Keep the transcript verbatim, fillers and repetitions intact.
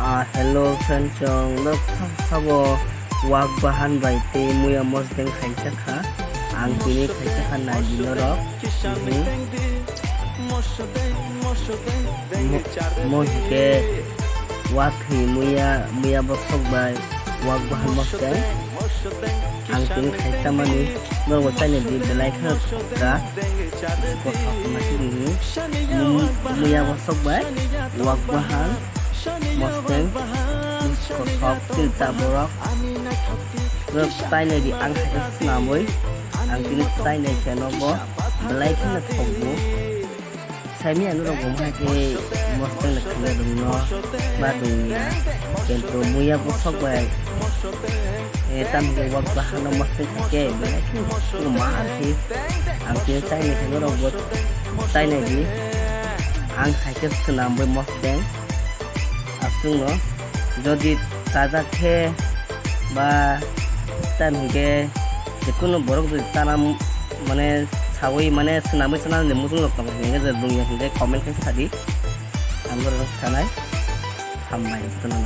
Ah, hello friend, chwng nok sabo wak bahan bai tei muya mosdeng khaisa kha. Ang tini khaisa kha nai di norok. Mhm. Mo-, mo hike wak hi muya, muya bosok bai wak bahan mosdeng. Ang tini khaisa mani norok bo chaina di belai kheno thokka. Kothok ma sidi hi. Mu-, muya bosok bai wak bahan mosdeng kothok tei ta borok. Norok chaina di ang khaisa swnamwi. Ang tini chaina khe nogo belai kheno thokgo. Saimya norok bo wngkha khe mosdeng le khana dongno ba dongya. Kintu muya bosok bai, eh, tamni wak bahano mosdeng kha khe belai khe ma khe. Ang khe chaina khe norok bo chaina di. Ang hai khe swnam bai mosdeng. Aswkno jodi chajak khe ba tam hinkhe jekunu borok jodi chana mane sawi mane swnamwi chana ni muchung rok tongo hinkhe je lungya hinkhe comment khe sadi. Ang borok sanai hambai jotono.